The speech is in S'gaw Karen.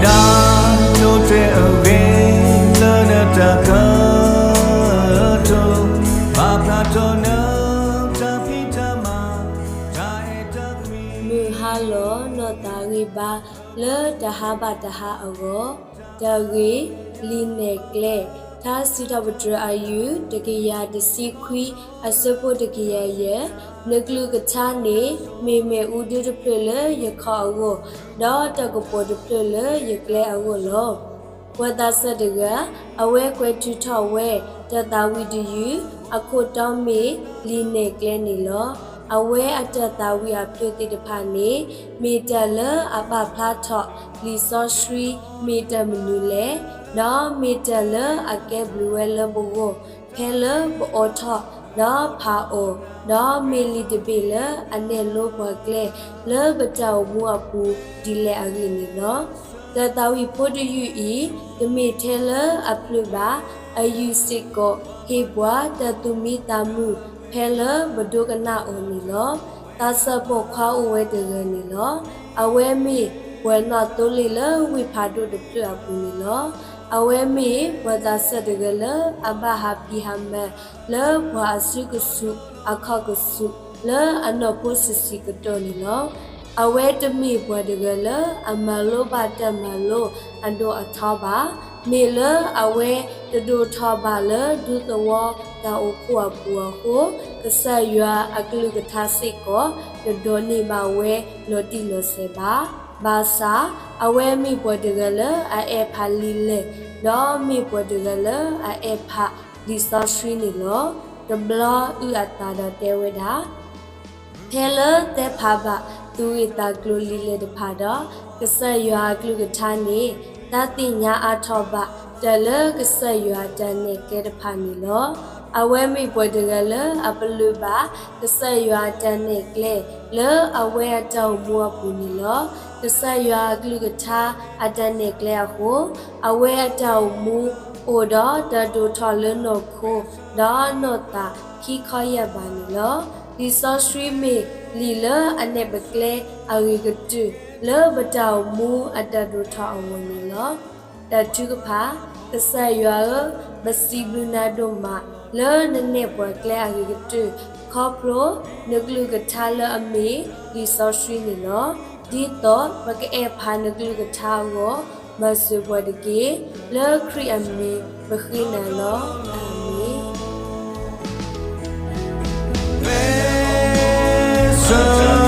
တၢ်ဒိးတဲအဂ့ၤလၢနတၢ်ကတိၤ, ဘၣ်ဖျါထီၣ်နတၢ်ဖံးတၢ်မၤ, တၢ်အဲၣ်တၢ်ကွံ, မုၢ်ဟါလီၤနီၢ်သးဂံၢ်ဘါ လၢတဟါဘၣ်တဟါအဂီၢ်, တၢ်ဂ့ၢ်, လံာ်နဲၣ်ကျဲ, ထါစံးထီၣ်ပတြၢၤအယုၢ် တကယၤတဆံခွံ အဆၢဖိတကယၤယဲၢ်, နကလုၢ်ကထါန့ၣ် မ့ၢ်မ့ၣ်အူဒၢတဖျၢၣ်လၢယခီၣ်အဂီၢ်, ဒီးတၢ်ကပီၤတဖျၢၣ်လၢယကျဲအဂီၢ်လီၤ. ပှၤသးစၢ်တဂၤ, အဝဲကွဲးထုးထီၣ်ဝဲ တၢ်သးဝံၣ်တယုၢ် အခိၣ်တီမ့ၢ် လံာ်နဲၣ်ကျဲန့ၣ်လီၤ. အဝဲအတၢ်သးဝံၣ်အဖျၢၣ်သ့ၣ်တဖၣ်န့ၣ် မ့ၢ်တၢ်လၢအပာ်ဖျါထီၣ် လံာ်စီဆှံမ့ၢ်တၢ်မနုၤလဲၣ်, ဒီးမ့ၢ်တၢ်လၢအကဲဘျုးဝဲလၢပဂီၢ် ဖဲလၢပအိးထီၣ် ဒီးဖးအီၤ, ဒီးမ့ၢ်လံာ်တဘ့ၣ်လၢအနဲၣ်လိပှၤကျဲ လၢပတၢ်အိၣ်မူအပူၤဒ်လဲၣ်အဂ့ၢ်န့ၣ်လီၤ. တၢ်သးဝံၣ်ဖိတယုၢ်အံၤ တမ့ၢ်ထဲလၢအဖျၢၣ်ဘၣ်, အယုၢ်စ့ၢ်ကီး ဟ့ၣ်ပှၤတၢ်သူၣ်မံသးမုာ် ဖဲလၢပဒိကနၣ်အီၤန့ၣ်လီၤ. သးစၢ်ပိာ်ခွါအိၣ်ဝဲတဂၤန့ၣ်လီၤ. အဝဲမ့ၢ်ပှၤနီၣ်သိလ့ၣ်လၢဝ့ၢ်ဖးဒိၣ်တဖျၢၣ်အပူၤန့ၣ်လီၤ. အဝဲမ့ၢ်ပှၤသးစၢ်တဂၤလၢအဘၣ်ဟးဖံးဟးမၤ လၢပှၤအစုကဆူးအခီၣ်ကဆူး လၢအနီၢ်ဖိဆံးဆံးကတီၢ်န့ၣ်လီၤ. အဝဲတမ့ၢ်ပှၤတဂၤလၢအမၤလိဘၣ်တၢ်မၤလိအဒိၣ်အထီဘၣ်. မ့ၢ်လၢအဝဲတဒိၣ်ထီၣ်ဘၣ်လၢဒူသဝီတၢ်အိၣ်ဖှိၣ်အပူၤအဃိ, ကစၢ်ယွၤအကလုၢ်ကထါစ့ၢ်ကီး တဒိးန့ၢ်ဘၣ်ဝဲလီၤတံၢ်လီၤဆဲးဘၣ်. ဘၣ်ဆၣ် အဝဲမ့ၢ်ပှၤတဂၤလၢအအဲၣ်ဖးလံာ်လဲၢ်, ဒီးမ့ၢ်ပှၤတဂၤလၢအအဲၣ်ဖးလံာ်စီဆှံန့ၣ်လီၤ. တဘျီအုၣ်အသးဒီးတဲဝဲဒၣ်, ဖဲလၢသဲဖးဘၣ်သူၣ်ဂ့ၢ်သးကျိၤလံာ်လဲၢ်တဖၣ်ဒီး ကစၢ်ယွၤအကလုၢ်ကထါန့ၣ် သးသ့ၣ်ညါအါထီၣ်ဘၣ် တၢ်လၢကစၢ်ယွၤအတၢ်နဲၣ်ကျဲတဖၣ်န့ၣ်လီၤ. အဝဲမ့ၢ်ပှၤတဂၤလၢအပလၢၢ်ဘၣ် ကစၢ်ယွၤအတၢ်နဲၣ်ကျဲ လၢအဝဲအတၢ်အိၣ်မူအပူၤန့ၣ်လီၤ. ကစၢ်ယွၤအကလုၢ်ကထါအတၢ်နဲၣ်ကျဲအဃိ, အဝဲအတၢ်အိၣ်မူအိၣ်ဒီးတၢ်ဒိၣ်ထီၣ်လၢနီၢ်ခိ ဒီးနီၢ်သးခံခီယၢ်ဘးန့ၣ်လီၤ. လံာ်စီဆှံမ့ၢ်လံာ်လၢအနဲၣ်ပကျဲအဂ့ၤကတၢၢ် လၢပတၢ်အိၣ်မူအတၢ်ဒိၣ်ထီၣ်အဂီၢ်န့ၣ်လီၤ. တၢ်ထုကဖၣ်, ကစၢ်ယွၤဧၢ, ပစံးဘျုးနၤဒိၣ်မး လၢနနဲၣ်ပှၤကျဲအဂ့ၤကတၢၢ် ခီဖျိနကလုၢ်ကထါလၢအမ့ၢ်လံာ်စီဆှံန့ၣ်လီၤ. ဒ်သိးပကအဲၣ်ဖးနကလုၢ်ကထါအဂီၢ်, မၤစၢၤပှၤတက့ၢ်. လၢခရံာ်အမံၤပဃ့နၤလီၤ. အၤမ့ၣ်.